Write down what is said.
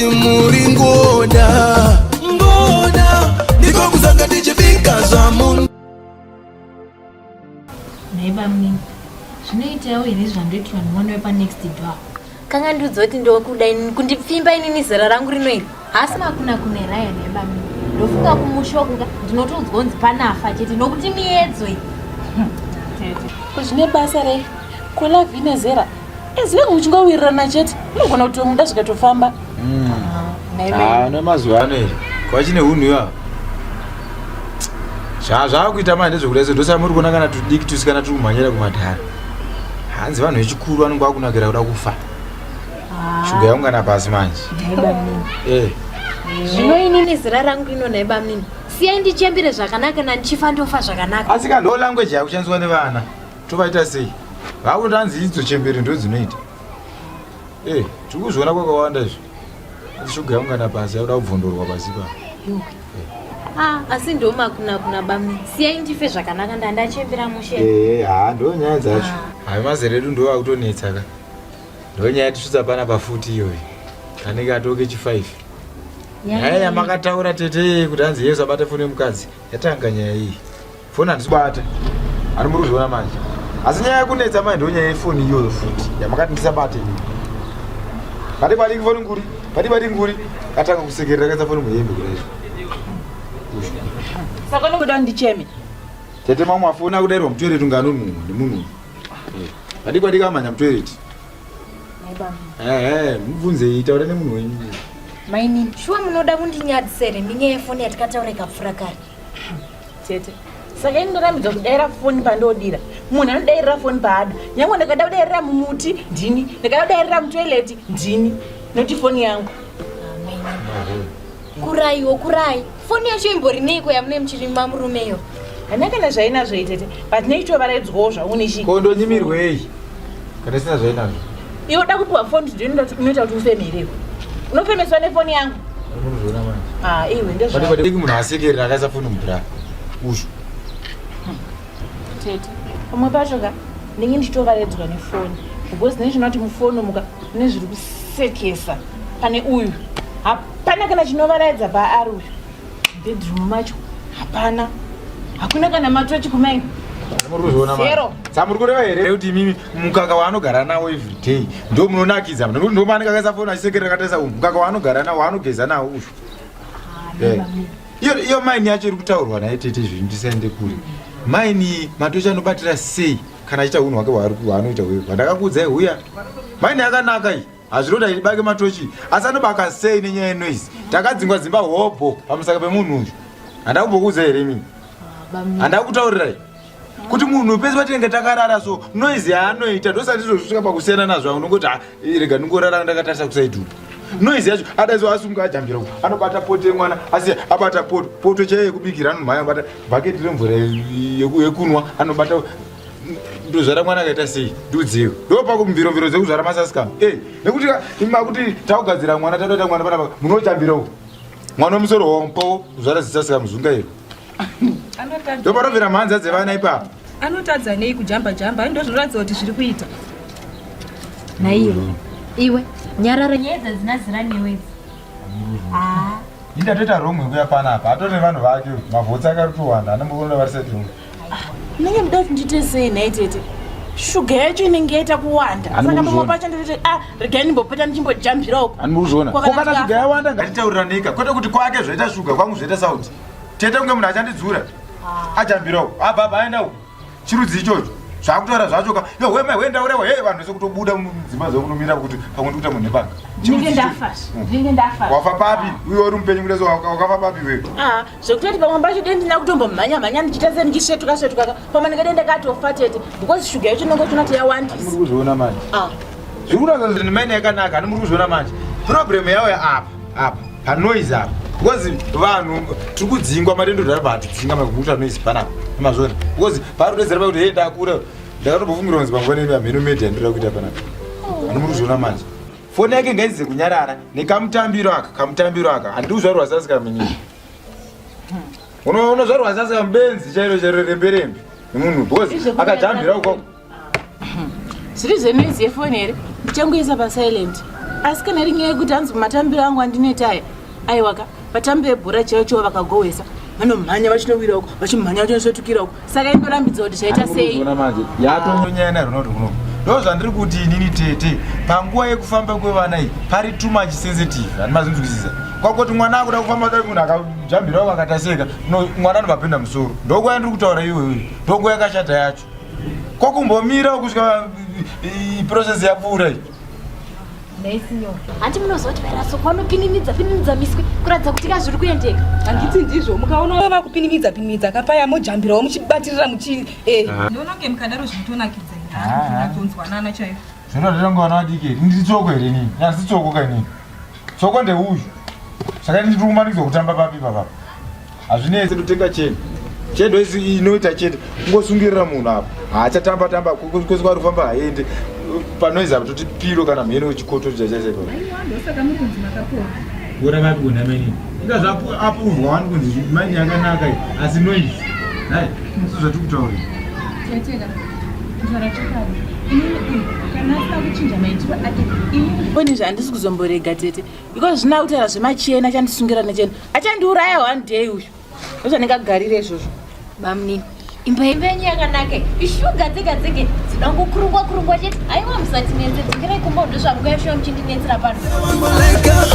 Hanzi muri ngoda ngoda, ndiko kusanga tichibika zvamu. Nhai bamnini, zvinoitawo here zvandoitirwa nemwana wepanext door? Kanga ndiudza kuti ndokuda inini, kundipfimba inini zera rangu rino iri. Haasi makuna kuna here aya nhai bamnini? Ndofunga kumusha uku ka ndinotoudzwa kunzi panafa chete nokuti miyedzo iyi. Tete, ko zvine basa rei? Ko love ine zera? As long muchingowirirana chete, unogona kutomuda zvikatofamba. Ah, nemazuva ano ere kwachine hunhu iwa zvazvakuita manje ndezvekuda se ndosaka muri kuona kana tudiki tusikana turi kumhanyira kumadhara hanzi vanhu vechikuru vanenge vakunakira kuda kufa shuga yaungana pasi manje eh. Zvino inini zera rangu rino nhai bamnini, siyai ndichembere zvakanaka nandichifa ndofa zvakanaka. Asi ka ndo language yakushandiswa nevana tovaita sei vakuti hanzi idzo chembere ndo dzinoita Eh, tiri kuzviona kwakawanda izvi. Asi shuga yaungana pasi yakuda kubvondorwa pasi pa. Ah, asi ndo makuna kuna bamni. Siyai ndife zvakanaka ndandachembera mushe. Eh, ha ndo nyaya dzacho. Ah. Hayi mazera edu ndo akutonetsa ka. Ndo nyaya tisvitsa pana pafuti iyoyi. Kanenge atoke chi 5. Nyaya yamakataura tete kuti hanzi Yesu abate foni yemukadzi yatanga nyaya iyi. Foni handisi kubata. Ani muri kuzviona manje. Asi nyaya yekunetsa manje ndo nyaya yefoni iyoyo futi yamakati ndisabate ini. Pati pati foni nguri, pati pati nguri katanga kusekerera kaisa foni muhembe kudai. Saka unokuda ndicheme. Tete mamwe afoni akudairwa mutoilet unga anonhuhwa nemunhu. Eh, pati pati kamhanya mutoilet. Ehe, mubvunzei taura nemunhu wenyu. Mainini, shuwa munoda kundinyadzisa here nenyaya yefoni yatikataura ikapfuura kare? Tete, saka ini ndorambidzwa kudaira foni pandodira. Munhu anodairira foni paada. Nyangwe ndakada kudairira mumuti ndini, ndakada kudairira mutoilet ndini. Nekuti foni yangu. Kuraiwo kurai. Foni yacho imbori neiko yamune muchirima murumeyo? Handina kana zvainazvo itete, but neichovaraidzwawo zvangu nechi. Ko ndonyimirwei? Kana isina zvainazvo. Iwe uda kupiwa foni ndiyo inoita kuti ufeme here iwe? Unofemeswa nefoni yangu? Unozviona manje. Ah, iwe ndezva. Pati pati munhu asekerera akaisa foni mubra. Ushu. Tete. Pamwe pacho ka ndinge ndichitovaraidzwa nefoni because ndinenge ndichiona kuti mufoni umu ka mune zviri kusekesa pane uyu. Hapana kana chinovaraidza paari uyu. Bedroom macho hapana. Hakuna kana matochi kumai. Muri kuzviona manje. Zero. Saka muri kureva here kuti imimi mukaka waanogara nawo every day ndo munonakidza nekuti ndo maanenge akaisa foni achisekerera akatarisa umu mukaka waanogara nawo waanogeza nawo uyu. Eh. Iyo iyo maini yacho iri kutaurwa naye tete izvi ndisaende kure. Maini matochi anobatira sei kana achiita unhu hwake hwaari hwaanoita huye hwandakakuudzai huya. Maini yakanaka iyi. Hazvinoti aibake matochi asi anobaka sei nenyaya yenoise. Takadzingwa dzimba hobho pamusaka pemunhu uyu. Handina kumbokuudzai here imimi? Handina kutaurirai kuti munhu pese patinenge takarara so noise yaanoita ndosati tozosvika pakusiyana nazvo unongoti ah, rega ndingorara ndakatarisa kusaidi uku noise yacho adaizo asunga ajambira uku anobata poto yemwana asi abata poto poto chaiyo yekubikira anomhanya abata bhaketi remvura yekunwa anobata ndozvara mwana akaita sei ndiudziwe ndopakumviromviro dzekuzvara masasikam e eh, nekuti makuti takugadzira mwana tatoita mwana panapa munojambira uku mwana wemusoro wompo kuzvara zisasika muzungairo ndoparovera mhanza dzevana ipapo anotadza nei kujamba jamba ndo zvinoratidza kuti zviri kuita naiwe iwe nyarara nyaya dzadzina zira newe idzi ah. Ndatoita wrong yekuya panapa atore vanhu vake mavhotsi akarutowanda anomboona vari side room. Munenge muda kuti ndiite sei nhai tete? Shuga yacho inenge yaita kuwanda. Saka pamwe pacho ndototi ah regai ndimbopota ndichimbojambira uko. Andikuzviona. Ko kana shuga yawanda ngatitauriraneka kwete kuti kwake zvoita shuga kwangu zvoita sauti. Tete kunge munhu achandidzura. Ah. Ajambira uko. Abva abva aenda uko. Chirudzi ichocho. Zvakutaura zvacho ka. Yo wema wenda urewa hey vanhu vese kutobuda mudzimba dzekunomira kuti pamwe ndikuita munhu nebanga. Ndinge ndafa. Ndinge ndafa. Wafa papi? Uyo uri mupenyu kuda so wakafa papi wewe? Ah, zvekutoti pamwe pacho dei ndina kutombomhanya mhanya ndichiita se ndichisvetuka svetuka ka. Pamwe ndinge ndakatofa tete because shuga yacho inonge uchiona kuti yawandisa. Muri kuzviona manje. Ah. Zviri kuratidza kuti maine yakanaka, ani muri kuzviona manje. Problem yawo apa apa panoise apa because vanhu tiri kudzingwa matendo driver hatidzinga makuita noise panapa mazviona because pari kudedzera pakuti hey ndakura ndakatombofungirwa kunzi panguva nemi hamheno media ndinoda kuita panapa ani muri kuzviona manje foni yake ngaizize kunyarara nekamutambiro aka kamutambiro aka handidi kuzvarwa sasika minini unozvarwa sasika mubenzi chairo chairo remberembe nemunhu because akajambira ukoko Zviri zvenoise yefoni here? Ndichangoisa pasilent. Asi kana iri nyaya yekuti hanzi matambiro angu andinoita aya, aiwaka vatambi vebhora chaivo chaivo vakagohwesa vanomhanya vachinowira uko, vachimhanya vachinosvetukira uko. Saka indorambidza kuti zvaita sei? Unoona manje yatonyanya naRonald kuno. Ndo zvandiri kuti inini tete panguva yekufamba kwevana iyi pari too much sensitive. Handi mazinzwisisa. Kwakoti mwana akuda kufamba dai munhu akajambirawo akataseka no mwana anobva musoro. Ndokuya ndiri kutaura iwewe. Ndokuya yakashata yacho. Kwakumbomira kusvika process yapfuura iyi. Hanti munoziva kuti vairasoko vanopinimidza pinimidza miswe kuratidza kuti ka zviri kuendeka. Handiti ndizvo mukaona vakupinimidza pinimidza kapaya mojambirawo muchibatirira muchi eh. Ndinoona kunge mukadaro zvinotonakidza zvinonyatsonzwanana chaizvo. Zvinoratidza kunge vana vadiki here? Ndiri tsoko here inini? Asi tsoko ka inini? Tsoko ndeuyu. Saka ndiri kumanikidzwa kutamba papi ipapa? Hazvinetse totenga cheni. Cheni ndo inoita chete. Kungosungirira munhu apa. Haachatamba tamba kwese kwaari kufamba haende. Panoiza apa toti piro kana mheno chikoto chachacha ipapo. Aiwa ndosaka muri kunzi makapora. Kuona vapi kuona mainini. Inga zvapu apurwa wani kunzi maini yakanaka iyi asi noise. Hai, ndizvo zvatiri kutaura. Teteka. Kutaura chokwadi. Inini uyu kana asina kuchinja maitiro ake inini foni izvi handisi kuzomborega tete because zvina kutaura zvemachena achandisungira nechena achandiuraya one day uyu ndozvandingagarire izvozvo. Bamnini, imba yenyu yakanaka ishuga dzega dzege dzinongokurungwa kurungwa chete. Aiwa musatinetse, dzokerai kumba ndozvamukuya shuwa muchindinetsera pano. Leka.